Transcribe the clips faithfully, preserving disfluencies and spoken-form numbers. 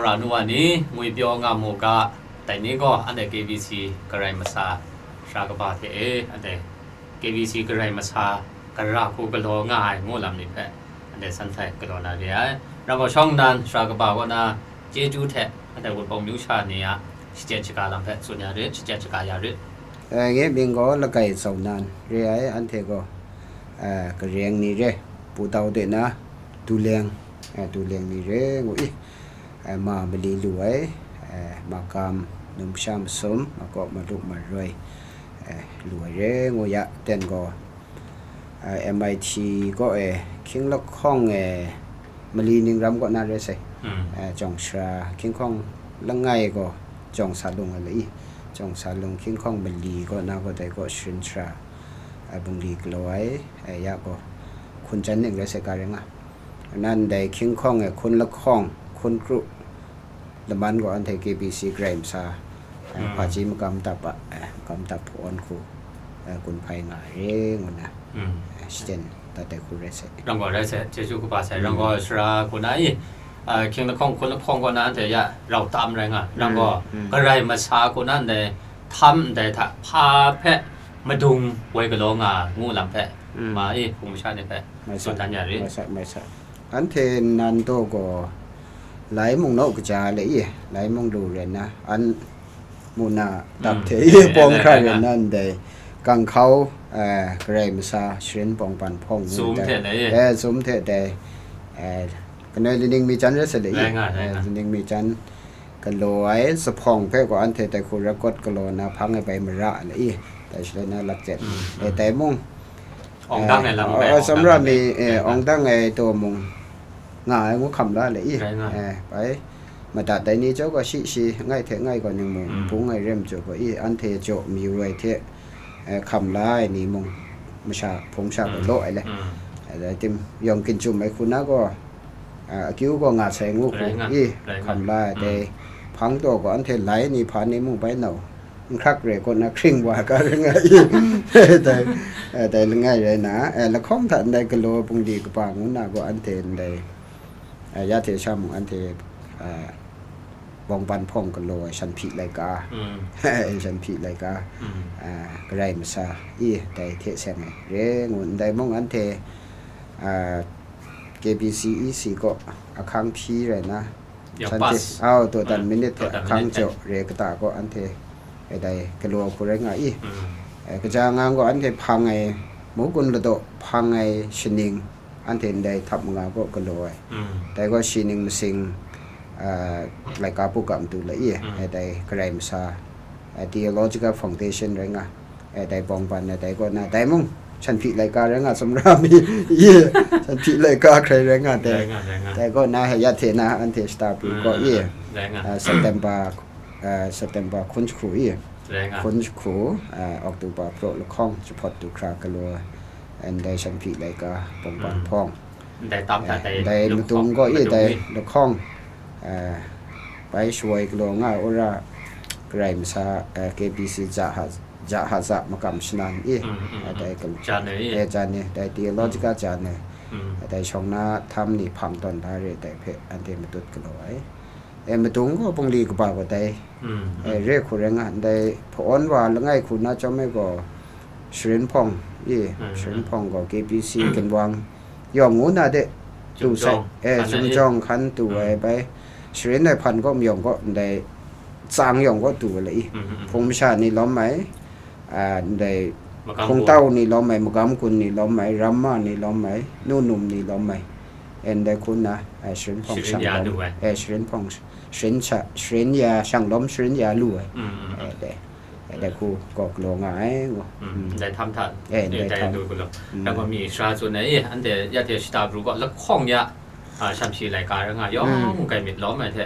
Anu wa ni, ngwi pyaw nga mu ga, dai ni gaw anhte K B C Karai Masa sara kaba hte e, anhte K B C Karai Masa gara hku galaw nga ai ngu lam ni hpe, anhte san htai galaw na re ai. Rang gaw shawng nnan sara kaba kaw na chyeju hte, anhte Wunpawng myu sha ni a shachyen shaga lam hpe tsun ya rit, shachyen shaga ya rit. Eh, nge mying gaw Lagai Zau Nan re ai, anhte gaw, eh, Kareng ni re, Pu Tau de na, Duleng, eh, Duleng ni re ngu i, eh, ma mali lu ai, eh, magam, numsha masum, makaw malu maroi, eh, lu ai re ngu ya, ten gaw, eh, M I T gaw, eh, hkying lahkawng, eh, mali ning ram kaw na re sai. Hmm. Eh, jawng sara hkying hkawng langai gaw jawng sa lung ai la i, jawng sa lung hkying hkawng mali kaw na gaw dai gaw sharin sara, eh, bungli galaw ai, eh, ya gaw hkun jan ning re sai ka ring a. Nan dai hkying hkawng e hkun lahkawng, hkun kru, laman gaw anhte K B C Karai Masa, eh, Hmm. hpaji makam tap a, eh, makam tap hpawn hku, eh, gun hpai nga ai re ngu na, Hmm. eh, shachyen dat ai hku rai sai. Rang gaw rai sai, chyeju kaba sai, Hmm. rang gaw sara hku na i, ah, hkying lahkawng, hkun lahkawng kaw na anhte ya rau tam rai nga, rang Hmm. gaw Hmm. Karai Masa hku na ndai htam ndai hta hpa hpe madung woi galaw nga ngu lam hpe, Hmm. ma i, hpung masha ni hpe Mai tsun sa, dan ya rit. mai sa, mai sa. Anhte nan taw gaw, lai mung naw kaja le i, lai mung lu ren na, an mu na dap Mm. hte i, Eh, pawng eh, hkra eh, ren eh. na ndai, Ganghkau, eh, Karai Masa, Sharin Pawng Pan Hpawng ngu Tsun dai. hte na i. Eh, tsun hte dai, eh, kanoi laning mi jan rai sa le i. Rai nga, rai Eh, nga. laning mi jan galaw ai, Zaphawng hpe gaw anhte dai hku rakawt galaw na hpang e bai mara le i, dai shaloi na lakjet. Mm, Eh, mm. dai mung, Awng dang ai lam eh, bai, eh, awng tsamra dang ai mi, bai. eh, Bai, awng bai. dang ai taw mung nga ai ngu hkam la le i. Rai nga. Eh, bai. Madat ai ni jaw gaw shi shi, ngai hte ngai gaw ning mung, Mm. bung ai rem jaw gaw i, anhte jaw mi woi hte, eh, hkam la ai ni mung, masha, hpung sha gaw Mm. law ai le. Mm. Eh, dai tim, yawng ginjum ai hku na gaw, eh, akyu gaw nga sai ngu hku Rai nga, i, rai nga. hkam la ai Mm. dai. Hpang taw gaw anhte lai ni hpa ni mung bai nau. Nhkrak re kaw na hkring wa ka ring ai i. Dai, eh, dai langai rai na, eh, lahkawng hta ndai galaw bungli kaba ngu na gaw anhte ndai, eh, ya hte sha mung anhte, eh, Bawngban hpawng galaw ai shanhpyi laika, Mm. shanhpyi laika, Mm. eh, Karai Masa i dai hte seng ai re ngu ndai mung anhte, eh, K B C E C kaw ahkang hpyi rai na, Yang Shanhte, pas. Au, dawdan Ah, minit hte dawdan ahkang minit hte. Jaw re kata gaw anhte e dai galaw hku rai nga i. Mm. E, kaja ngang gaw anhte hpang ai, Mukun ladaw hpang ai shaning, anhte ndai htap manga gaw galaw ai. Mm. Dai gaw shaning masing, ah, laika pu ga matu la i, Mm. e dai Karai Masa, ah, theological foundation rai nga. E, dai bawng ban na dai kaw na, dai mung, shanhpyi laika rai nga, sumra mi, ye, shanhpyi laika hkrai rai nga dai. Rai nga, rai nga. Dai kaw na, ya hte na, anhte shata pru kaw, ye, Rai nga. a, September, a, September hkun jahku, ye, Rai nga. hkun jahku, a, October praw lahkawng, jahpawt du hkra galaw, ndai shanhpyi laika, bawng ban Mm. hpawng. Ndai tam hta Eh, dai ndai luk matung hkawng, kaw i matung dai i. Lahkawng, eh, bai shawoi galaw nga ai ura Karai Masa, eh, K B C Jaha, Jahaza makam shanan i, Mm, mm, eh, dai mm. Gal-, Jan e i. eh, jan e, dai theological Mm. jan e, Mm. eh, dai shawng na htam ni hpang tawn da re dai hpe anhte matut galaw ai. E, matung gaw bungli kaba gaw dai, Mm, e, mm. re hku rai nga ndai, hpa-awn wa langai hku na chyawm ai gaw, Sharin hpawng, i, Mm, Sharin mm. hpawng gaw K B C ginwang yawng ngu na de, tu Chum sai, jawng, e, hkan chum ai. Jawng hkan tu Mm. ai bai, Sharin ai hpan gaw mayawng gaw ndai, tsang yawng gaw tu ai la i, Mm, mm, mm. Hpung masha ni lawm ai, a, ndai, Magam Hpung kun. Tau ni lawm ai, magam kun ni lawm ai, ramma ni lawm ai, nu num ni lawm ai, e, ndai hku nna, e, Sharin hpawng Sharin shang ya lawm, lu ai. e, Sharin hpawng Sharin sha, Sharin ya, shanglawm Sharin ya lu ai. Mm, mm, mm. Eh, dai, eh, dai hku gaw galaw nga ai, ngu. Mm, Mm. ndai htam hta, Eh, eh, ndai dai htam. lu galaw. Mm. Dai gaw mi sara tsun ai, eh, anhte ya hte shata pru gaw lahkawng ya, ah, shanhpyi laika rai nga, yawng Mm. kai myit lawm ai hte,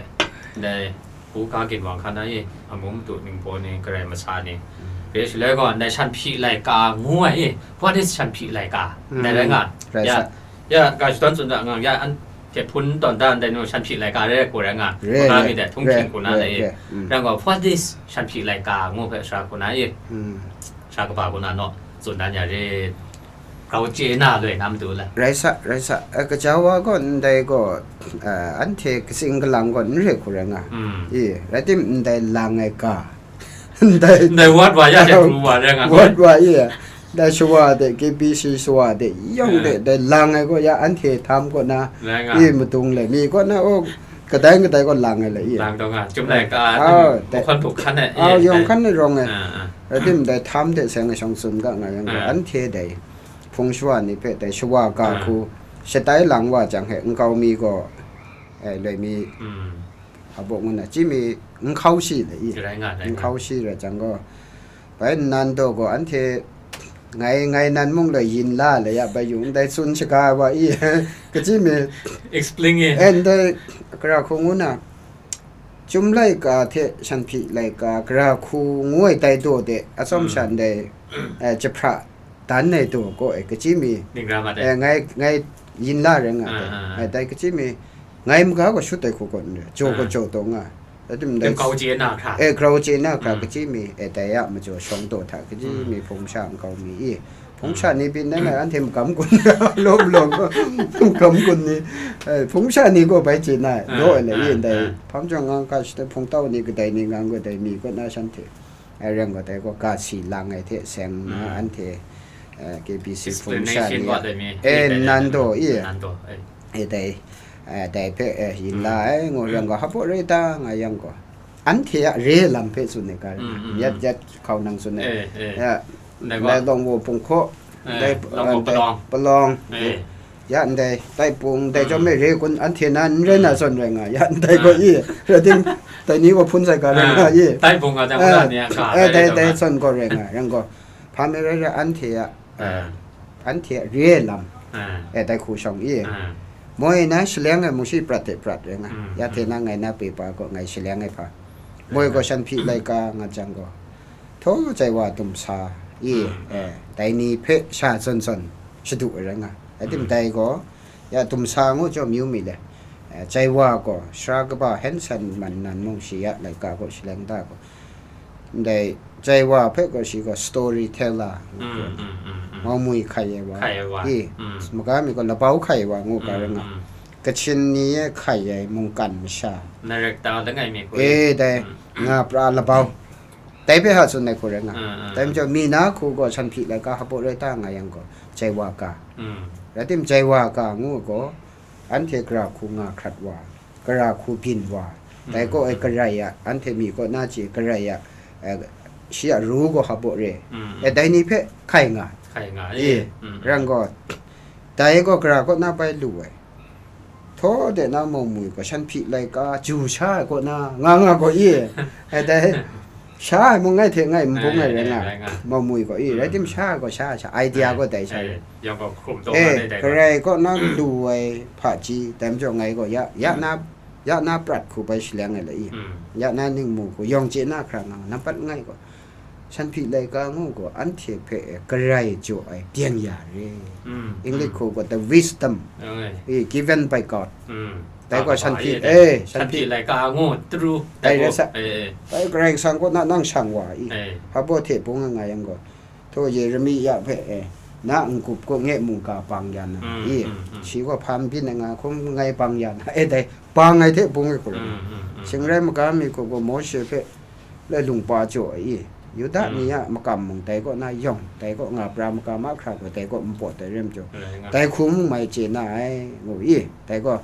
ndai hku ga ginwang hkan ai, eh, amu matu ningbaw ni, Karai Masa ni. Mm. Re shaloi gaw, ndai shanhpyi laika ngu ai, eh, what is shanhpyi laika? Ndai rai Mm. nga, Rai ya, sa. Ya, ga shadawn tsun da nga, ya, an, hte hpun tawn da ndai nu shanhpyi laika re ai hku rai nga, Re, hku na re, mi de, htung re, hkying hku na re, le i. re, mm. Rai gaw, what is shanhpyi laika ngu hpe sara hku na i. Mm. Sara kaba hku na naw, tsun dan ya rit. Grau chye na loi na matu le. Rai sa, rai sa. Eh, kaja wa gaw ndai gaw, eh, anhte katsing kalang gaw n re hku rai nga. Mm. I, rai tim ndai lang ai ga. Ndai Ndai wat wa ya de pru wa rai nga. Wat wa i. Ndai shawa de, K B C shawa de, yawng de, eh, ndai lang ai gaw ya anhte htam kaw na, rai nga, i madung le, mi kaw na, o, kadai kadai gaw lang ai le, i. Lang taw nga, chyum lai ka, ah, mm, dai, hkawhkhan hpu hkan ai, aw, eh, yawng eh, hkan ai rawng ai. Ah, ah. Rai tim ndai htam de seng ai shawng tsun ga nga yang gaw, ah, anhte dai hpung shawa ni hpe dai shawa ga, ah, hku shatai lang wa jang he nkau mi gaw, eh, loi mi, mm, a bawk ngu na, chyi mi, n hkau shi le i. Rai nga, rai nga. N hkau shi rai jang gaw, bai nnan daw gaw, anhte ngai, ngai nan mung le yin la le ya bai yu, ndai tsun shaga ai wa i, kachyi mi. Explain e. Eh, ndai gara hku ngu na, Chyum laika hte Shanhpyi laika, gara hku ngu ai dai daw de, atsawm, mm, sha ndai, eh, jahpra dan ai daw kaw e, kachyi mi. Ningra ma dai. Eh, ngai, ngai yin la rai nga, ah, dai. Ah, ah. Eh, dai kachyi mi, ngai maga gaw shut ai hku gaw n re, jaw gaw, ah, jaw taw nga. Rai tim dai grau chye na hkra. Eh, grau chye na hkra, mm, kachyi mi, eh, dai a majaw shawng taw hta kachyi, mm, mi hpung sha nkau mi i. Hpung sha, mm, ni pyi nna, anhte magam gun, lawm lawm, magam gun ni, eh, hpung sha ni gaw bai chye na, ah, law ai le, ah, i ndai, ah, hpang jawng nga ga shada hpung tau ni kadai ni nga gaw dai mi kaw na shanhte, eh, reng gaw dai gaw ga si lang ai hte seng na, mm, anhte, eh, K B C hpung sha explanation ni, gaw dai mi, eh, eh, dai, nnan dai, daw, i, nnan daw, eh. Eh, dai, eh, dai hpe, eh, yin la ai, ngu reng gaw, hpaw re ta nga yang gaw, anhte a re lam hpe tsun ai ga rai, mm, mm, yat, mm, yat hkau nang tsun ai. Eh, eh. Ya, ndai gaw, ndai Lawngwo Pung hkaw, eh, ndai, Lawngwo, eh, ndai Palawng. Palawng. Eh. Ya, ndai, tai pung, ndai, mm, chyawm e re kun, anhte na n rai na, mm, zawn rai nga, ya, ndai gaw, ah, i, rai tim, dai ni gaw hpun sai ga rai, ah, nga, i. Tai pung a jang, eh, ni a ga, eh, rai dai, rai dai nga. Zawn gaw rai nga, reng gaw, hpa mi rai rai, anhte a, eh, ah, anhte a re ai lam, ah, eh, dai hku shawng i, ah, moi na shaleng ai mung shi prat hte prat rai nga, mm, ya hte, mm, na ngai na pepa gaw ngai shaleng ai hpa, moi gaw, ah, Shanhpyi laika nga jang gaw, htaw jai wa dum sa i, mm, eh, mm, dai ni hpe sha zawn zawn shadu ai rai nga. Rai tim, mm, dai gaw, ya dum sa ngu jaw amyu mi le, eh, jai wa gaw, sara kaba Hanson man nan mung shi ya laika gaw shaleng da gaw, ndai jai wa hpe gaw shi gaw story teller ngu, mm, mm, mm, mm, maumwi hkai ai wa, hkai ai wa, i, mm, maga mi gaw labau hkai ai wa ngu ga rai nga. Mm, mm. Kachin ni e hkai ai mungkan masha. Narek ta langai mi hku, eh, dai, mm, nga pra labau. Dai hpe ha tsun ai hku rai nga. Mm, mm, dai majaw, mm, mi na hku gaw Shanhpyi laika hpaw rai ta nga yang gaw, jai wa ga. Mm. Rai tim, jai wa ga ngu gaw, anhte gara hku nga hkrat wa, gara hku byin wa, dai, mm, kaw e, mm, garai a, anhte mi kaw na chye garai a, eh, shi a ru gaw hpaw re. Mm, mm. Eh, dai ni hpe hkai nga. Hkai nga, i, eh, mm, mm, rang gaw, dai gaw gara kaw na bai lu ai. Htaw de na maumwi gaw Shanhpyi laika ju sha ai kaw na nga nga gaw i, eh, dai sha ai mung ngai hte ngai n bung ai, eh, rai nga, eh, rai nga. Maumwi gaw i, mm, rai tim, mm, sha ai gaw sha ai sha, idea, eh, gaw dai sha, eh, rai. Yang gaw hkum taw, eh, na dai, dai, karai kaw na lu ai hpaji, dai majaw ngai gaw ya, ya, mm, na, ya na prat hku bai shaleng ai le i, mm, ya na ningmu hku yawng chye na hkra nga, nampat ngai gaw, Shanhpyi laika ngu gaw, anhte hpe garai jaw ai byeng ya re. Mm, English, mm, hku gaw the wisdom, eh, given by God. Mm. Dai gaw Shanhpyi, eh, Shanhpyi laika ngu tru, dai rai sa. Eh, eh. Dai Karai Kasang kaw na nang shang wa i. Eh. Hpaw hte bung nga yang gaw, htaw Yeremia hpe, eh, na n-gup gaw nge mungga bang ya na, mm, i. Mm, mm. Shi gaw hpa n byin ai nga hkum ngai bang ya na, eh, dai bang ai hte bung ai hku rai. Mm, mm, mm. Shing rai maga mi hku gaw Mawshe hpe lai lung pa jaw ai i. Yuda, mm, ni a makam mung dai kaw na yawng, dai kaw nga pra makam mahkra gaw dai kaw n pawt ai rai majaw, rai nga, dai hku mung mai chye na ai, ngu i. Dai gaw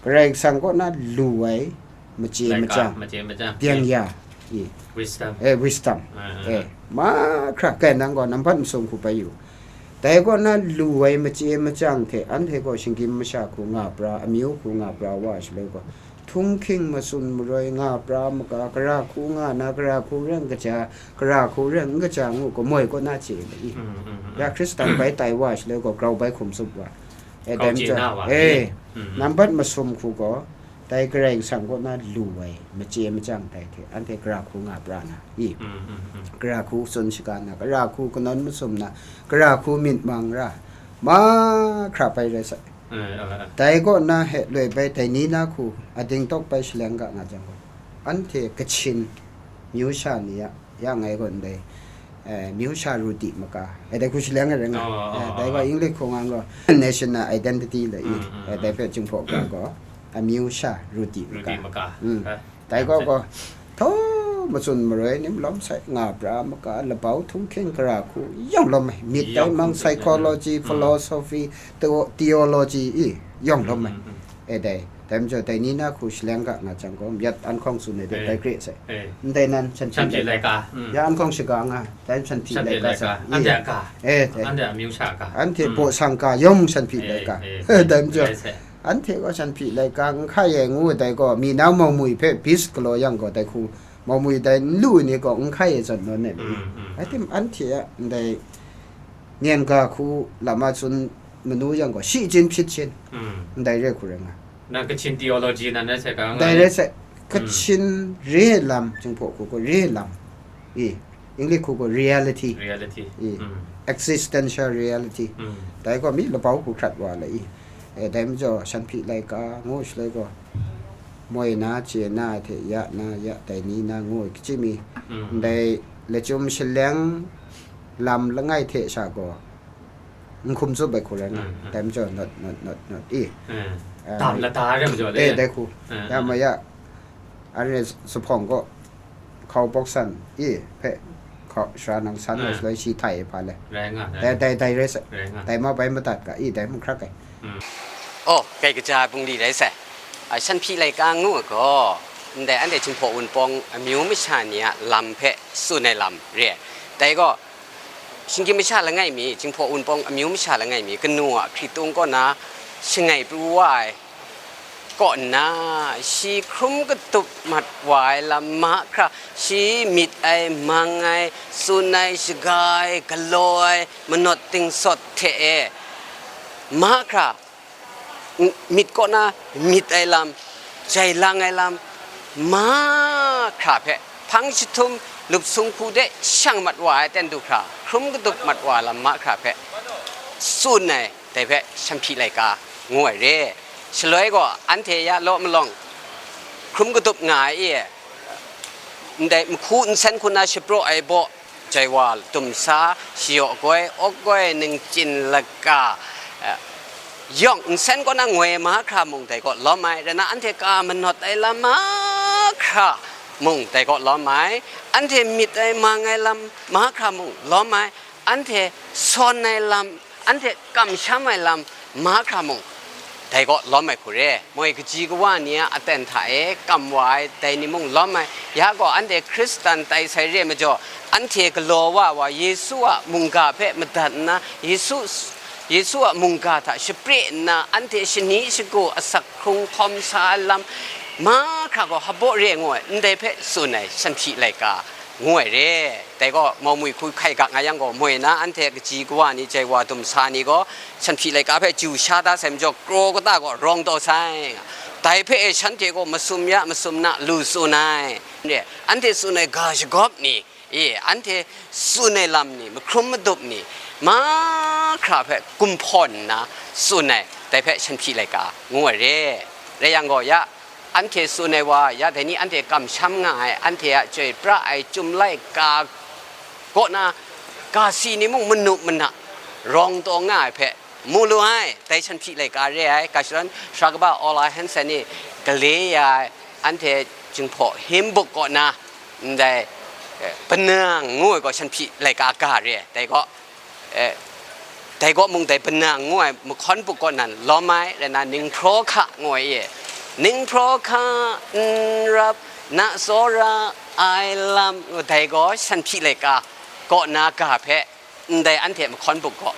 Karai Kasang kaw na lu ai machye, laika, machang, machye machang, byeng ya i. Wisdom. Eh, wisdom. Ah, ah, eh, ah. Mahkra kai nang gaw nampat masum hku bai yu. Dai kaw na lu ai machye machang hte anhte gaw shinggyim masha hku nga pra, amyu hku nga pra wa shaloi gaw, htunghking matsun maroi nga pra maga, gara hku nga na, gara hku rai n kaja, gara hku rai n kaja ngu gaw moi kaw na chye ai i. Mm, mm, mm. Ya Hkristan bai tai wa shaloi gaw, grau bai hkum tsup wa. Eh, grau dai chye majaw, na wa, eh, mm, mm, nampat masum hku gaw, dai Karai Kasang kaw na lu ai machye machang dai hte anhte gara hku nga pra na i. Mm, mm, mm. Gara hku tsun shaga na, gara hku kanawn masum na, gara hku myit mang ra, mahkra bai rai sai. Eh, eh, eh. Dai kaw na he loi bai dai ni na hku ading tawk bai shaleng ga nga jang gaw, anhte Kachin myu sha ni a, ya ngai gaw ndai, အဲမျိုးရှာရူတီမကအဲဒါခုရှိလဲငရဲငါ Oh, oh, အဲဒါက oh. အင်္ဂလိပ်ခုံငါက national identity လေ Mm, mm, အဲဒါဖဲ mm. ချင်းဖို့ကကောအမျိုးရှာရူတီမက ရူတီမက อืม ဟဲ ဒါကကောထောမစွန်မရဲနိမ်လောမ်ဆိုင်ငါပြာမကလပောက်ထုံခင်းကရာခုယောင်လောမ်မစ်တိုင်မင် psychology Mm. philosophy theo- theology အီယောင်လောမ်မ Mm, mm, mm. အဲဒါတမ်းကျော်တိုင်နီနာခုရှလဲငါငါချံကောမြတ်အန်ခေါင်စုနေတဲ့အကြိတ်ဆိုင် Eh. ဒဲနန်ချန်ချီ ချန်ချီလဲက လဲက อืม ယအန်ခေါင်ရှိကငါတမ်းချန်ချီ ချန်ချီ လဲက လဲက ဆိုင် အန်တက အဲ အန်တမျိုးရှာက အန်ထေ อืม ပို့ဆံကယုံချန်ချီလဲက အဲ အဲ တမ်းကျော် အဲ အဲ အန်ထေကချန်ချီလဲကငခါရဲ့ငူတိုင်ကမီနာမောင်မွေဖဲ bis ကလောယံကတိုင်ခုမောင်မွေတိုင်လူနေကငခါရဲ့ဇွန်နော်နဲ့ อืม อืม အတင်အန်ထေဒဲညံကခုလမစွန်မနူယံကရှိချင်းဖြစ်ချင်း อืม ဒဲရဲခုရငါ နကချင် theology နနဲ့ဆက်က direct ကချင်ရေလမ်ကျုံဖို့ကိုကိုရေလမ် အီ English ကိုကို reality reality အီ existential reality ဒါကမီလပောက်ကိုခတ်ဝါလေအီအဲဒါမကျော်ရှန်ဖီလိုက်ကာငိုရှလဲကောမွေနာချေနာထေယနာယတိုင်နီနာငိုကချိမီဒဲလချုံရှလဲင်လမ်လငိုင်ထေရှာကော Nkhum zup ai hku rai nga, dai majaw not, not, not, not, i. Tam lata rai majaw le. Eh, dai hku. Ya ma ya, anhte zuphpawng kaw, hkau bawk san, i, hpe, hkau shara nang san ai shaloi shi htai ai hpa le. Rai nga, dai, dai, dai rai sai. Rai nga. Dai ma bai madat ga, i, dai hkrak ai. Aw, kai kaja ai bungli rai sai. A, Shanhpyi laika ngu ai gaw, ndai anhte Jinghpaw Wunpawng amyu masha ni a lam hpe tsun ai lam re ai. Dai gaw, Shinggyim masha langai mi, Jinghpaw Wunpawng amyu masha langai mi, kanu a hkritung kaw na shangai pru wa ai kaw nna, shi hkrum katup mat wa ai lam mahkra, shi myit ai, mang ai, tsun ai, shaga ai, galaw ai, manawt tingsawt hte e, mahkra, n-, myit kaw na myit ai lam, jai lang ai lam, mahkra hpe, hpang jahtum lup sung hku de shang mat wa ai ten du hkra, hkrum katup mat wa ai lam mahkra hpe, tsun ai, dai hpe Shanhpyi laika ngu ai re. Shaloi gaw, anhte ya law malawng hkrum katup nga ai e, ndai mahku nsen hku na shapraw ai baw, jai wa, tum sa, shayaw goi, awk goi, ningchin laka, eh, yawng nsen kaw na ngoi mahkra mung dai kaw lawm ai, rai nna anhte ka manawt ai lam mahkra mung dai kaw lawm ai, anhte myit ai mang ai lam mahkra mung lawm ai, anhte sawn ai lam, anhte kamsham ai lam mahkra mung, dai kaw lawm ai hku re. Moi kaji kawa ni a aten hta e kam wa ai, dai ni mung lawm ai. Ya gaw, anhte Hkristan tai sai re ai majaw, anhte galaw wa wa, Yesu a mungga hpe madat nna, Yesu, Yesu a mungga hta shapre nna, anhte shani shagu asak hkrung hkawm sa ai lam mahkra gaw hpabaw re ngu ai, ndai hpe tsun ai Shanhpyi laika ngu ai re. Dai gaw, mau mwi hku hkai ga nga yang gaw, moi na anhte kaji kawa ni, jai wa dum sa ni gaw, Shanhpyi laika hpe ju sha da sai majaw, kraw kata gaw rawng taw sai nga. Dai hpe e shanhte gaw masum ya, masum na lu tsun ai. Anhte tsun ai ga shagawp ni, e, anhte tsun ai lam ni, mahkrum madup ni, mahkra hpe gumhpawn nna tsun ai, dai hpe Shanhpyi laika ngu ai re. Rai yang gaw, ya, anhte tsun ai wa, ya dai ni anhte kamsham nga ai, anhte a chyoi pra ai Chyum laika kaw na ga si ni mung manu mana rawng taw nga ai hpe mu lu ai, dai Shanhpyi laika re ai. Ga shadawn sara kaba Aw La Hen Sen ni gale ya ai, anhte Jinghpaw Hymn Book kaw na, ndai, eh, Panang ngu ai gaw Shanhpyi laika ga re ai, dai gaw, eh, dai kaw mung dai Panang ngu ai mahkawn buk kaw nan lawm ai, rai nna Ninghpraw Hka ngu ai e, Ninghpraw Hka n rap na tsawra ai lam, dai gaw Shanhpyi laika kaw na ga hpe, ndai anhte mahkawn buk gaw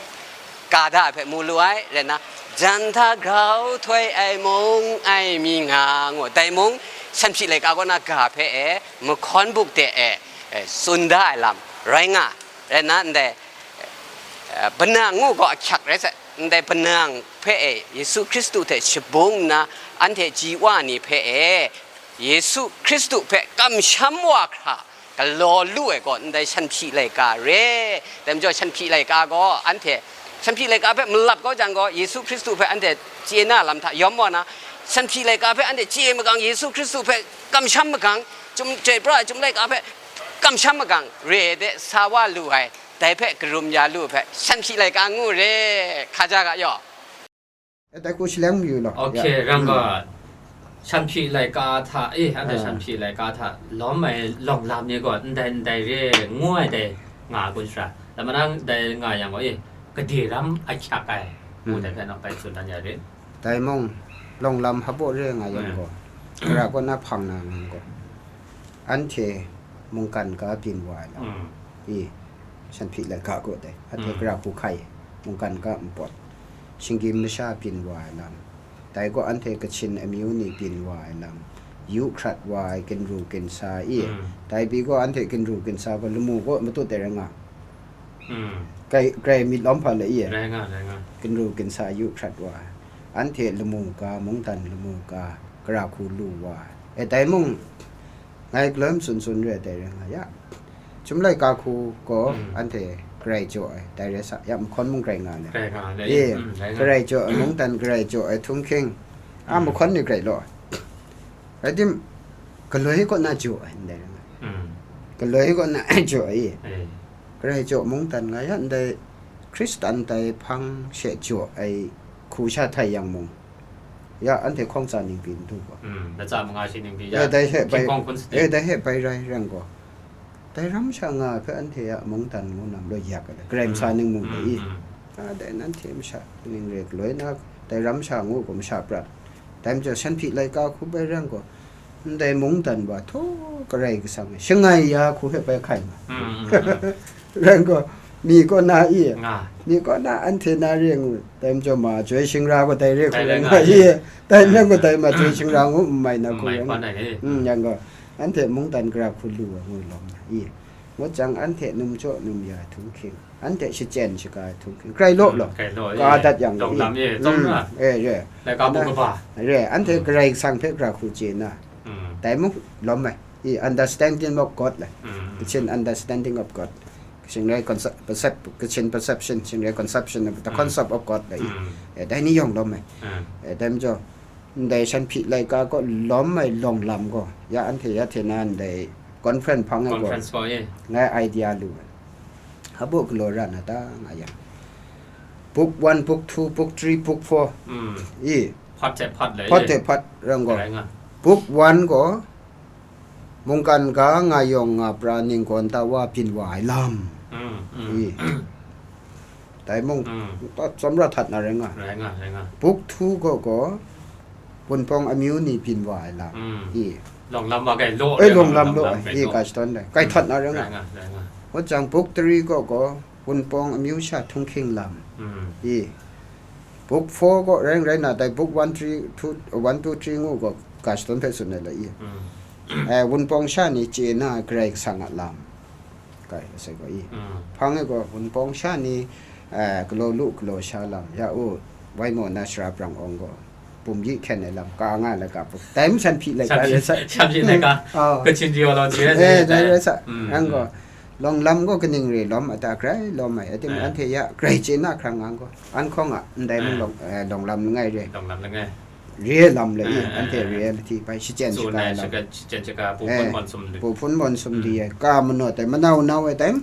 ka da ai hpe mu lu ai, rai nna, jan hta grau htoi ai mung ai mi nga ngu, dai mung Shanhpyi laika kaw na ga hpe e, mahkawn buk de e, e, tsun da ai lam rai nga, rai nna, ndai, e, Panang ngu gaw ahkyak rai sai, ndai Panang hpe e, Yesu Hkristu hte shabung nna, anhte ji wa ni hpe e, Yesu Hkristu hpe kamsham wa hkra galaw lu ai gaw ndai Shanhpyi laika re. Dai majaw Shanhpyi laika gaw anhte, Shanhpyi laika hpe malap kau jang gaw, Yesu Hkristu hpe anhte chye na lam hta yawm wa na, Shanhpyi laika hpe anhte chye magang, Yesu Hkristu hpe kamsham magang, Chyum, Chyoi pra ai Chyum laika hpe Kamsham magang re ai de sa wa lu ai, dai hpe karum ya lu hpe, shanhpyi laika ngu re, hkaja ga yaw. E, dai hku shaleng mayu law. Ok, ya. Rang ga, mm, shanhpyi laika hta, e, anhte, ah, shanhpyi laika hta lawm ai lawng lam ni gaw, ndai ndai re ngu ai dai nga kun shara. Lama nang dai nga yang gaw, e, gade ram ahkyak ai, ngu, mm, dai hpe nawk bai tsun dan ya rit. Dai mung, lawng lam hpaw re nga yang, mm, gaw, gara kaw na hpang na ngang gaw, anhte mungkan ga byin wa ai lam, mm, i, shanhpyi laika gaw dai, anhte, mm, gara hku hkai, mungkan ga npawt, shinggyim masha byin wa ai lam, dai gaw anhte Kachin amyu ni byin wa ai lam, yu hkrat wa ai ginru ginsa i, mm, dai pyi gaw anhte ginru ginsa gaw lamu gaw matut ai rai nga. Mm. Grai, grai myit lawm hpa le i? Rai nga, rai nga. Ginru ginsa yu hkrat wa, anhte lamu ga, mungdan lamu ga, gara hku lu wa. E, dai mung, ngai galoi matsun tsun re ai dai rai nga ya. Chyum laika hku gaw, mm, anhte grai jaw ai, dai rai sa, ya, mahkawn mung grai nga le. Grai nga le, e, mm, rai nga. Grai jaw ai, mungdan grai jaw ai, htunghking, a, mm, mahkawn ni grai law. Rai tim, galoi kaw na jaw ai, ndai rai nga. Mm. Galoi kaw na jaw ai. E. Grai jaw mungdan nga ya ndai, Hkristan dai hpang she jaw ai hku sha htai yang mung, ya, anhte hkawng tsa ningpyi n du gaw. Mm, latsa manga shi ningpyi, eh, ya, dai he bai, hkying hkawng hkun sadi. Eh, dai he bai rai rai gaw, dai ram sha nga hpe anhte a mungdan ngu na maloi yak ai, Karai Kasang ning mu mm, i. Mm. A, dai nanhte masha ning re galoi na, dai ram sha ngu gaw masha prat. Dai majaw, shanhpyi laika hku bai rai gaw, ndai mungdan wa htaw Karai Kasang e shangai ya hku hpe bai hkai nga. Mm, mm, mm. Rai gaw, mi kaw na i, nga. Mi kaw na anhte na re ngu, dai majaw ma joi shingra gaw dai re hku dai rai rai nga nga i, i. Dai mm, rai gaw mm. Dai ma joi shingra ngu n mai na hku mm, rai nga. Mai hpan ai e. Mm, yang gaw, anhte mungdan gara hku lu ai ngu lawm na i. Ngut jang, anhte num jaw num ya htunghking, anhte shachyen shaga ai htunghking, grai law mm, law, grai law, ka eh, dat yang dawng i. Lam e, mm, tsawm ra. Eh, re. Laika bu na, kaba. Re, anhte mm. Karai Kasang hpe gara hku chye na. Mm. Dai mung lawm ai. I understanding of God le. Mm, mm. Kachin understanding of God. Shingrai concept, percep-, Kachin perception, Shingrai conception of the mm. Concept of God le. Mm. Eh, dai ni yawng lawm ai. Mm. Eh, dai majaw, ndai shanhpyi laika kaw lawm ai lawng lam gaw, ya anhte ya hte na ndai conference hpang ai gaw, conference gaw, eh. Ngai idea lu ai. Hpa baw galaw ra na ta nga yang, book one, book two, book three, book four. Mm. I. Hpat hte hpat le, hpat eh. Hte hpat rai gaw. Rai nga. Book one gaw, mungkan ga nga yawng nga pra ninggawn ta wa byin wa ai lam. Mm, mm. I. Dai mung, mm. Ta tsawm ra htat na rai nga. Rai nga, rai nga. Book two gaw gaw, Wunpawng amyu ni byin wa ai lam. Mm. I. Lawng lam wa kai law, eh, rai lawng nga, lam lawng law, lam kai i, law. Ka shadawn dai. Kai htat na rai nga. Rai nga, rai nga. Ngut jang, book three gaw gaw, Wunpawng amyu sha htunghking lam. Mm. I. Book four gaw rai rai na dai, book one, three, two, one, two, three ngu gaw, ka shadawn hpe tsun ai la i. Mm. Eh, Wunpawng sha ni chye na Karai Kasang a lam. Kai, sai gaw i. Mm. Hpang e gaw, Wunpawng sha ni, eh, galaw lu, galaw sha lam, ya u, wai maw na sara brang awng gaw, bum yi hkyen ai lam, ka nga ai laika, dai mung shanhpyi laika shanhpyi, rai sa. Shanhpyi laika. Mm. Oh. Kachin theology rai eh, sa, dai rai sa. Mm, yang gaw, mm. Lawng lam gaw kaning re lawm a ta, grai lawm ai, ating eh. Anhte ya, grai chye na hkra nga gaw, an hkawng a, ndai mung eh. Lawng, eh, lawng lam langai re. Lawng lam langai. Re ai lam le i, eh, anhte eh, eh. Reality bai shachyen tsun shaga ai ai lam. Shaka-, shachyen shaga, pu eh, hpun mawn sum li. Pu hpun mawn sum li mm. Ai, ka manawt ai, manau nau ai, dai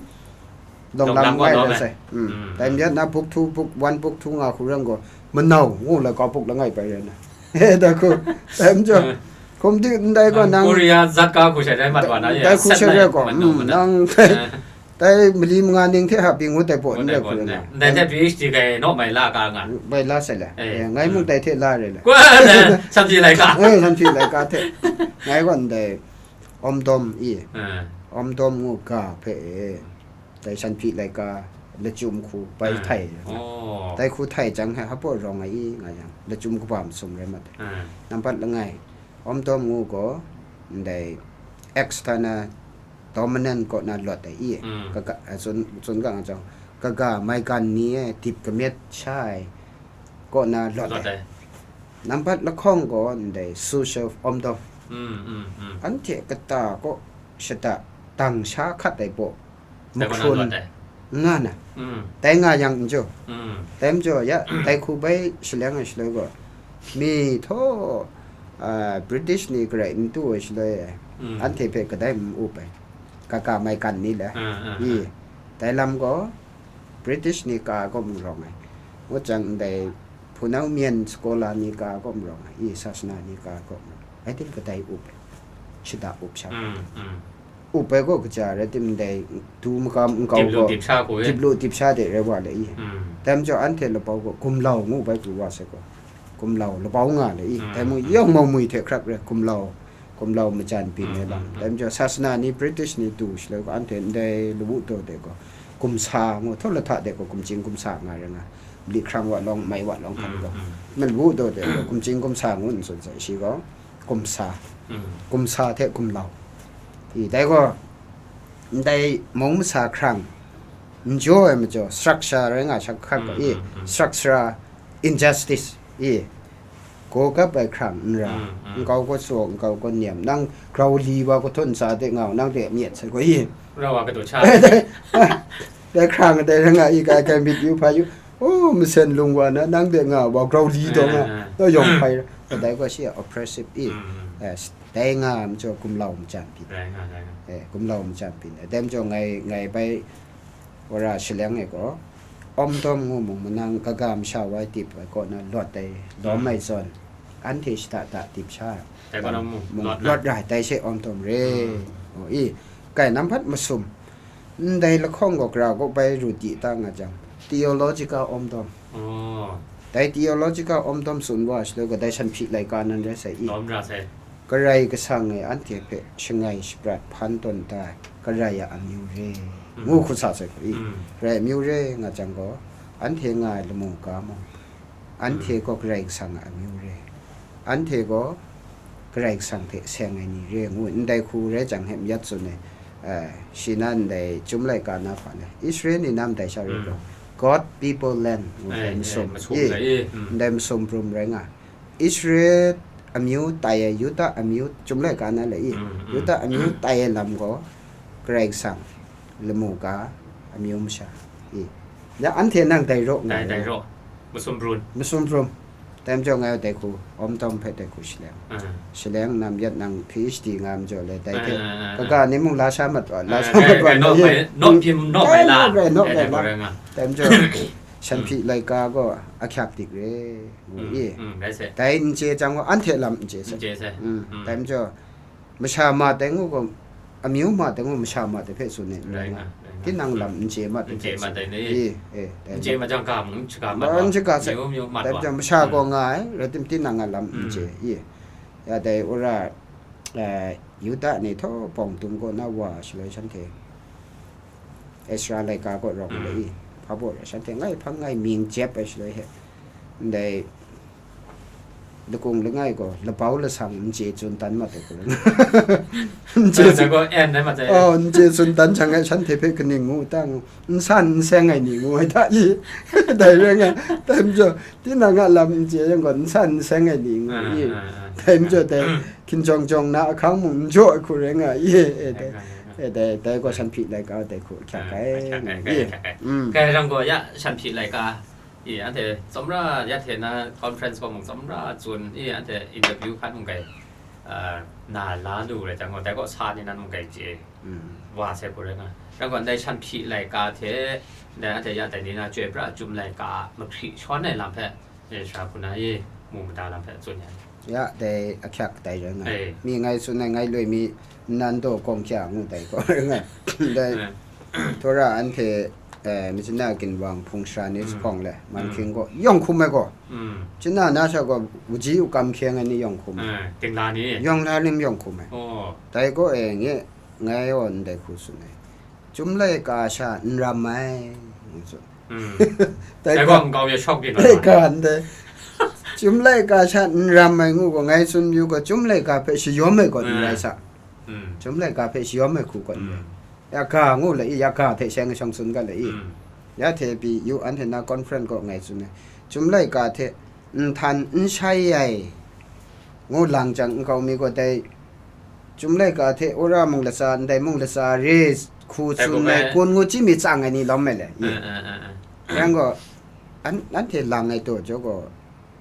lawng lam ngai rai sai. Mm. Mm, dai mm. Myat na book two, book one, book two nga hku rai gaw, manau ngu la, ka book langai bai rai na. Eh, dai hku, dai majaw, mm. Hkum di ndai gaw nang, nang Korea zat ka hku shai dai mat wa na ye, dai hku shai rai gaw, manau, mm, manau. Nang, eh. Dai mali manga ning hte hpa pyi ngut ai pawt n rai hku rai nga. Ndai hte PhD kai naw mai la ka nga. Bai la sai le. Eh, eh, ngai mung mm. Dai hte la re le. Kwa le, shanhpyi laika. Eh, shanhpyi laika hte. Ngai gaw ndai Om Dawm i. Eh. Om Dawm ngu ga hpe e. Dai shanhpyi laika lachyum hku bai eh. Htai. Oh. Dai hku htai jang he hpa rawng ai i nga yang, lachyum kaba masum rai mat ai. Eh. Nampat langai, Om Dawm ngu gaw, ndai Acts hta na dominant kaw na lawt ai i, mm. Kaga, eh, tsun, tsun ga nga jang, kaga maigan ni e dip kamyet sha ai kaw na lawt ai. Lawt ai. Nampat lahkawng gaw ndai Su Shef Om Dawm. Mm, mm, mm. Anhte kata kaw shada dang sha hkat ai baw dai kaw na mahkrun lawt ai. Nga na. Mm. Dai nga yang n jaw. Mm. Dai majaw ya, dai hku bai shaleng ai shaloi gaw, mi htaw, ah, British ni garai n tu ai shaloi, mm. Anhte hpe kadai n up ai. kaga maigan ni le, i, dai lam gaw British ni ka gaw mung rawng ai, ngut jang ndai hpunau myen scholar ni ka gaw mung rawng ai, i, sasana ni ka gaw mung rawng ai, din kadai up ai, shada up sha. Up ai gaw kaja rai tim, ndai du magam nkau gaw dip lu dip sha de rai wa le, i. Dai majaw anhte labau gaw gumlau ngu bai pru wa sai gaw, gumlau labau nga le, i. Dai mung yawng mau mui hte hkrak rai gumlau, gumlau majan byin ai lam. Dai majaw sasana ni, British ni du shaloi gaw anhte ndai lawu daw de gaw gumsa ngu, htaw lahta de gaw gumcing gumsa nga rai nga, mali hkrang wa lawng, mai wa lawng hkan gaw, ma lawu daw de gaw gumcing gumsa ngu n tsun sai, shi gaw gumsa, gumsa hte gumlau. I, dai gaw ndai mung masa hkrang n jaw ai majaw, structure rai nga shak hkrat gaw, i, structural injustice, i, gaw gap ai hkrang n ra, nkau gaw tsaw, nkau gaw nem, nang grau li wa gaw htawn sa de nga u, nang de myet sai gaw, i, rau wa kadu cha. Dai hkrang dai rai nga, i, kai kai myit yu hpai yu, o, masen lung wa na, nang de nga wa grau li taw nga, taw yawng hpai ra, dai gaw shi a oppressive, i, eh, dai nga majaw gumlau majan byin, eh, gumlau majan byin, dai majaw ngai, ngai bai wara shaleng e gaw, Awmdawm ngu mung manang kaga masha wai tip ai kaw na lawt ai lawm ai zawn, anhte shada da tip sha ai, dai kaw na mung mung lawt lawt ra ai, dai she Awmdawm re. O, i, kai nam hpat masum, ndai lahkawng gaw gara gaw bai ru di ta nga jang, theological Awmdawm. Dai theological Awmdawm tsun wa shaloi gaw, dai Sanhpyi laika nan rai sai i. Lawm ra sai. Karai Kasang e anhte hpe shangai shaprat hpan tawn da ai Karai a amyu re, ngu hku sa sai hku i. Karai amyu re nga jang gaw, anhte nga ai lamu ga mung, anhte gaw Karai Kasang a amyu re, anhte gaw Karai Kasang hte seng ai ni re, ngu ndai hku rai jang he mayat tsun ai, eh, shi na ndai Chyum laika na hpa le, Israel ni na ndai sha rai gaw, God, people, land, ngu ndai masum, masum i, ndai masum prum rai nga. Israel amyu tai ai, Yuda amyu, Chyum laika na le i, Yuda amyu tai ai lam gaw, Karai Kasang lamu ga, amyu masha i, ya anhte nang dai raw nga dai, dai raw, masum prum. Masum prum. Dai majaw ngai dai hku, Awmdawm hpe dai hku shaleng. Shaleng nam yat nang P H D nga majaw le, dai hte kaga ni mung la sha mat wa, la sha mat wa, dai, dai, nawk bai, nawk byin, nawk bai la. Dai majaw, Sanhpyi laika gaw ahkyak dik re, ngu i. Dai n chye jang gaw, anhte lam n chye sai. Dai majaw, masha ma tai ngu gaw, amyu ma tai ngu, masha ma tai hpe tsun ai, rai nga, rai nga. Tinang lam n chye mat ai hpe tsun ai. I, eh, dai n chye ma jang ga mung, n shaga mat wa. N shaga sai. Amyu, amyu mat wa. Dai majaw, masha gaw nga ai, rai tim tinang a lam n chye. I, ya dai wora, eh, Yuda ni htaw pawng tum kaw na wa shaloi shanhte Ezra laika kaw rawng le i, hpa baw shanhte ngai hpang ngai mying jep ai shaloi he, ndai lakung langai gaw labau lasang n chye tsun tan mat ai hku rai. N chye tsun, n chye tsun tan jang ai shanhte hpe kaning ngu ta ngu, n san n seng ai ni ngu ai hta i, dai rai nga, dai majaw, tinang a lam n chye yang gaw, n san n seng ai ni ngu i, dai majaw dai hkinjawng jawng na ahkang mung n jaw ai hku rai nga i, e dai, e dai, dai gaw Sanhpyi laika dai hku ahkyak ai, ahkyak ai, ahkyak ai. Kai rang gaw ya Sanhpyi laika, i, anhte tsawmra ya hte na conference gaw mung tsawmra tsun, i, anhte interview hkan mung kai, ah, na la lu rai jang gaw, dai gaw sa ni nan mung kai chye wa sai hku rai nga. Rang gaw, ndai Sanhpyi laika hte, ndai anhte ya dai ni na Chyoi pra Chyum laika mahkri shawn ai lam hpe, e, sha hku na i, mu mada lam hpe tsun ya. Ya, dai ahkyak dai rai nga. Mi ngai tsun ai, ngai loi mi, nnan daw kawng kya ngu dai gaw rai nga. Dai, Torah anhte, eh, Myitkyina ginwang hpung sara ni jahpawng le, man hkying gaw, yawng hkum ai gaw. Chyeju na sha gaw, wuji wukam hkyeng ai ni yawng hkum ai. Yawng la lim yawng hkum ai. Dai gaw e, nge, ngai gaw ndai hku tsun ai. Chyum laika sha n ram ai, ngu tsun. Dai gaw nkau ya shawk di na. Dai ga ndai. Chyum laika sha n ram ai ngu gaw, ngai tsun yu gaw, Chyum laika hpe shayawm ai gaw n rai sa. Chyum laika hpe shayawm ai hku gaw n rai. Ya ga ngu le i, ya ga hte sheng shawng tsun ga le i. Ya hte pyi yu anhte na conference gaw ngai tsun ai. Chyum laika hte n htan n shai ai, ngu lang jang nkau mi gaw dai Chyum laika hte wora mung latsa, ndai mung latsa re hku tsun ai, kun ngu chyi mi tsang ai ni lawm ai le. Yang gaw, an-, anhte lang ai taw jaw gaw,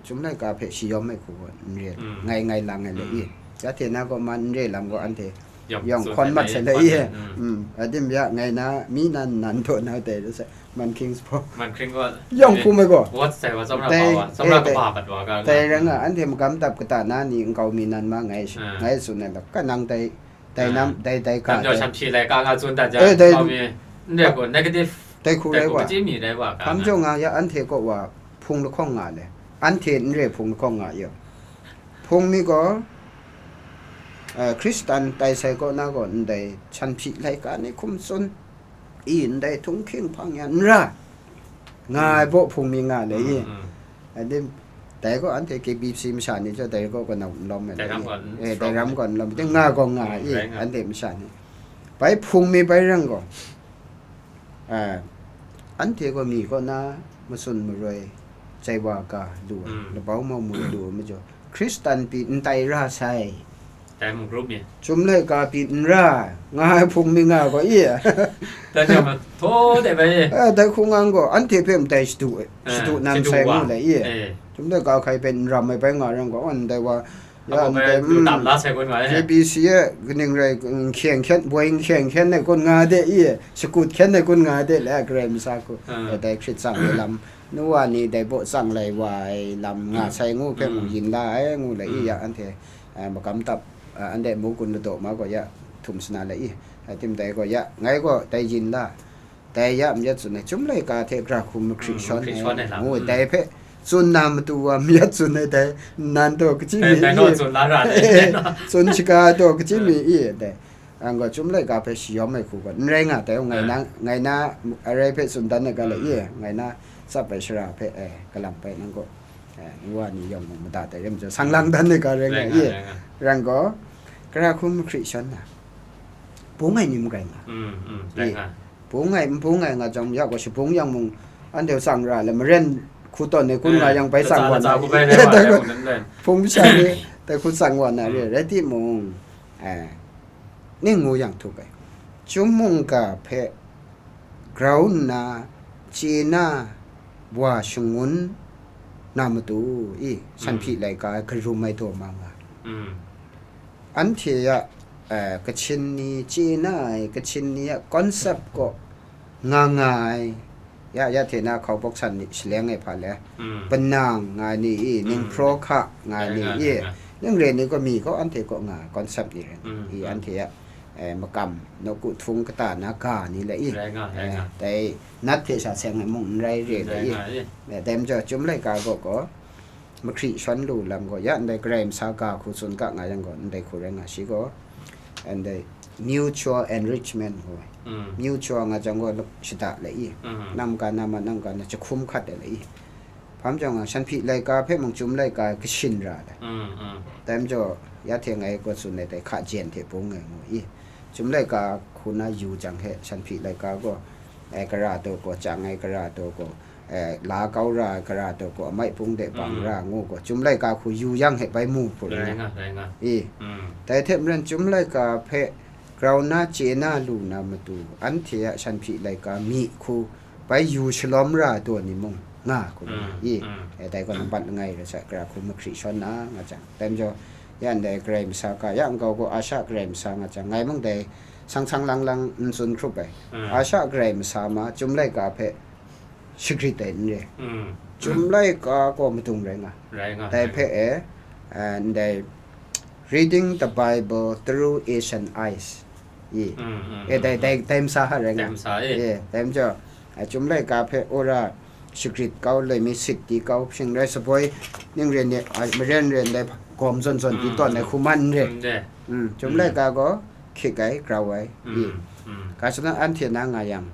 Chyum laika hpe shayawm ai hku gaw n re, ngai ngai lang ai le i. Ya hte na gaw man n re lam gaw anhte Yawng hkawn mat sai le i. Mm. Adim ya ngai na mi nan nan to na dai da sai. Man Kings po. Man Kring gaw, yawng hkum ai gaw. Wat sai wa, tsawmra dai, pa wa, tsawmra eh, dai, kaba pat wa ga, dai ga. Rai nga, anhte magam dap kata na ni nkau mi nan ma ngai shi, ah, ngai tsun ai la, ka nang dai, dai nam, ah, dai, dai ka, dai. Shan hpyi laika nga tsun dat jang, eh, dai, nkau mi, ndai gaw negative, dai hku dai rai gaw wa. Kaji mi rai wa ka hkam nga. Jong nga ya, anhte kaw wa hpung lahkawng nga le. Anhte n re hpung lahkawng nga ya. Hpung mi gaw, eh, Hkristan tai sai kaw na gaw ndai shan hpyi laika ni hkum tsun. I ndai htunghking hpang yan n ra nga ai baw hpung mi nga le i. Mm, mm. Ade, dai gaw anhte K B C masha ni jaw dai gaw kanaw n lawm ai le i. Dai ram gaw n lawm, dai ram gaw n lawm, dai nga gaw nga i, rai nga. Anhte masha ni. Bai hpung mi bai rang gaw, a, anhte gaw mi kaw na matsun maroi, chai wa ga lu ai, mm, labau mau mu lu ai majaw, Hkristan pyi n tai ra sai. Dai mung group mi. Chyum laika pyi n ra, nga ai hpung mi nga gaw i. Dan yang ma, thaw de bai. Eh, dai hku ngang gaw, anhte hpe ndai shadu, eh, shadu nam shadu sai wa. Ngu lai i. Eh. Chyum laika hkai hpe n ram ai bai nga rang gaw, ndai wa, ya, apa bai ndai, lu mm, tam la sai kun nga, eh. K B C e, kaning rai, mm, hkyeng hkyen, boi hkyeng hkyen ai kun nga de i, shakut hkyen ai kun nga de le, Karai Masa hku. Ah. Eh, dai hkrit tsang ai lam, nu wa ni dai baw tsang lai wa ai lam nga sai ngu hpe mung, mm, yin la ai ngu lai i, mm, ya, anhte, eh, magam tap, eh, anhte mu kun ladaw ma gaw ya htum sana lai i, eh, tim dai gaw ya, ngai gaw dai yin la, dai ya myit tsun ai, Chyum laika hte gara hku mahkri, mm, shawn mahkri ai, shawn ai lam, ngu, mm, dai hpe tsun na matu wa myit tsun ai dai, nan taw kaji mi i, tsun la ra ai, tsun shaga taw kaji mi i, dai. Ang gaw Chyum laika hpe shayawm ai hku gaw, n rai nga tai, ngai na, ngai na arai hpe tsun dan ai ga lai i, ngai na tsap ai shara hpe, eh, kalang bai nang gaw, eh, nu wa ni yawng mung mada tai rim, sang lang dan ai ga rai nga i, rai nga. Rang gaw, gara hku mahkri shawn na, bung ai ni marai nga. Mm, mm, rai nga. Bung ai, n bung ai nga jang, ya gaw shabung yang mung, anhte tsang ra le, maren hku tawn ai kun nga yang bai tsang wa na, hpung masha ni, dai hku tsang wa na re, rai timung, eh, ning ngu yang htuk ai. Chyum mungga hpe grau nna, chye na wa shangun na matu i, shan hpyi laika ai karum ai daw ma nga. Mm. Anhte a, eh, Kachin ni chye na ai, Kachin ni a concept kaw nga nga ai, ya, ya hte na hkau bawk san ni shaleng ai hpa le, mm, panang nga ni i, mm, ninghpraw hka nga ni i, ning re ni gaw mi gaw anhte kaw nga ai concept ni ren, mm, i, mm, anhte a, eh, makam, nawku htung kata na ga ni le i, rai nga, rai nga, eh, dai nat hte sha seng ai mung n rai re le i, rai nga i, eh, dai majaw Chyum laika gaw gaw, mahkri shawn lu lam gaw, ya ndai Karai Masa ga hku tsun ga nga yang gaw, ndai hku rai nga shi gaw, ndai mutual enrichment gaw, mm, mutual nga jang gaw, luk shada le i, mm, nang ga na ma, nang ga na jahkum hkat ai le i, hpam jang nga, shan hpyi laika hpe mung Chyum laika kashin ra le. Mm, mm. Dai majaw, ya hte ngai gaw tsun ai dai hka jen hte bung ai ngu i, Chyum laika hku na yu jang he, shan hpyi laika gaw, eh, kara taw gaw, chang ai kara taw gaw, eh, la kau ra ai kara taw gaw, amai pung de bang ra ngu gaw, Chyum laika hku yu yang he bai mu hpun rai nga, rai nga. I. Mm. Dai hte maren Chyum laika hpe grau na chye na lu na matu, anhte a shan hpyi laika mi hku bai yu shalawm ra ai daw ni mung nga hku rai nga. Mm, i. Mm. Eh, dai gaw nambat langai rai sa, gara hku mahkri shawn na nga jang. Dai majaw, ya ndai Karai Masa ga, ya nkau gaw Asha Karai Masa nga jang, ngai mung dai sang sang lang lang n tsun hkrup ai. Mm. Asha Karai Masa ma, Chyum laika hpe shagrit ai n re. Mm. Chyum laika gaw madung rai nga. Rai nga, dai rai hpe nga. E, eh, ndai Reading the Bible Through Asian Eyes. I. Mm, mm, eh, dai, mm, dai, dai masa ha rai nga. Dai masa, eh. Eh, dai majaw, eh, Chyum laika hpe wora shagrit kau, loi mi sit di kau, shing rai saboi, ning ren ni, ah, maren ren dai gawm zawn zawn di tawn ai hku man n re. Mm, dai. Mm, Chyum laika gaw hkyik ai, grau ai. I. Mm, mm. Ga shana anhte na nga yang,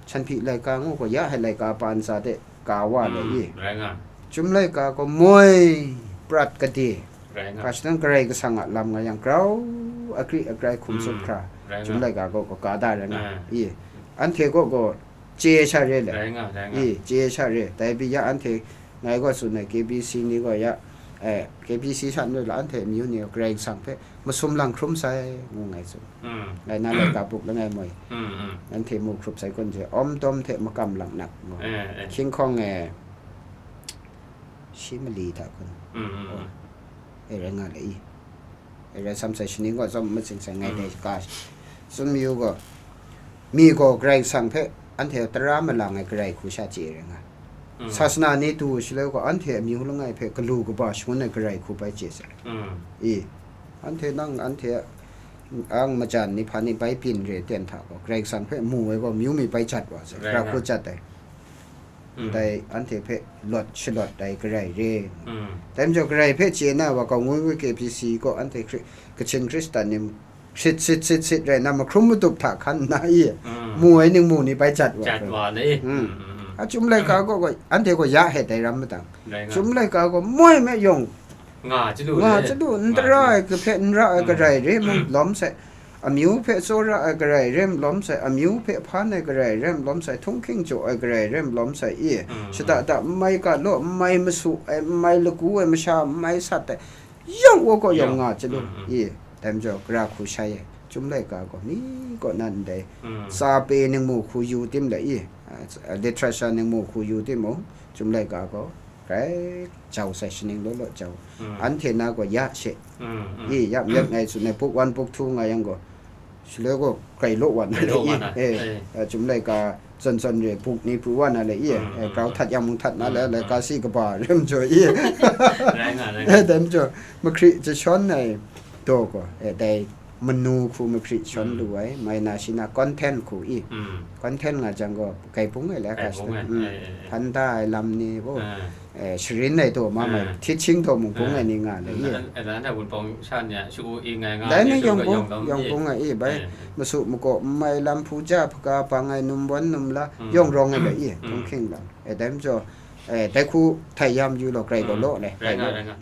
shan hpyi laika ngu gaw, ya hai laika pa ntsa de ka wa le i. Mm, rai nga. Chyum laika gaw moi prat kade. Rai nga. Ga shadawn Karai Kasang a lam nga yang, grau agri agrai hkum tsup hkra, rai nga. Chyum laika gaw, gaw ka da rai nga. Ah. I. Anhte gaw, gaw chye sha re le. Rai nga, rai nga. I, chye sha re. Dai pyi ya anhte ngai gaw tsun ai, K B C ni gaw ya, eh, K B C sha n rai la, anhte amyu ni gaw Karai Kasang hpe masum lang hkrum sai, ngu ngai tsun. Mm. Ngai na laika buk langai moi. Mm, mm. Anhte mu hkrup sai kun hte, Om Tom hte makam laknak ngu. Eh, eh. Hkying hkawng e, shi mali hta kun. Mm, mm, oh, mm. E rai nga le i. Rai sam sai, shaning gaw tsawm matsing sai, ngai dai ka tsun mayu gaw, mi gaw Karai Kasang hpe anhte tara malang ai Karai hku sha chye rai nga. Sasana ni tu shaloi gaw, anhte amyu langai hpe galu kaba shangun ai Karai hku bai chye sai. I, anhte nang, anhte ang majan ni hpa ni bai byin re ten hta gaw, Karai Kasang hpe mu ai gaw, amyu mi bai jat wa sai, Karai hku jat ai. Ndai anhte hpe lawt shalawt ai Karai re. Dai majaw, Karai hpe chye na wa, Kaungwi K B C gaw anhte Hkri-, Kachin Hkristan ni hkrit sit sit sit rai na, mahkrum matup hta hkan nna i, mu ai ningmu ni bai jat wa. Jat wa na i. Achyum laika gaw, gaw, anhte gaw ya he dai ram madang. Rai nga. Achyum laika gaw moi me yawng nga chyalu, nga chyalu, n tara ai kahpe n ra ai Karai re mung lawm sai, amyu hpe tsawra ai Karai re mung lawm sai, amyu hpe hpan ai Karai re mung lawm sai, htunghking jaw ai Karai re mung lawm sai i, shada da n mai ga law, n mai masu ai, n mai lagu ai, masha n mai sat ai, yawng wa gaw yawng nga chyalu i, dai majaw, gara hku shai ai, Chyum laika gaw ni kaw nan ndai, tsa pe ningmu hku yu tim le i, a, literature ningmu hku yu timung, Chyum laika gaw grai jau sai, shaning law law jau. Anhte na gaw ya she, i, ya myat ngai tsun ai, book one, book two nga yang gaw, shaloi gaw grai law wa na le i, e, Chyum laika zawn zawn re, book ni pru wa na le i, e, grau htat yang mung htat na le, laika si kaba re majaw i. Rai nga, rai nga. E, dai majaw, mahkri jashawn ai daw gaw, e, dai manu hku mahkri jashawn lu ai, mai na shi na content hku i. Content nga jang gaw, kai bung ai le, hpan da ai lam ni, bo, e, sharin ai daw ma mai, teaching daw mung bung ai ni nga le i. Dai ni yawng bung, yawng bung ai i, bai, masu makaw n mai lam, hpuja hpaga bang ai, numwan numla, yawng rawng ai le i, htunghking lam. E, dai majaw, e, dai hku htai ya mayu law, Karai gaw law le, rai nga, rai nga.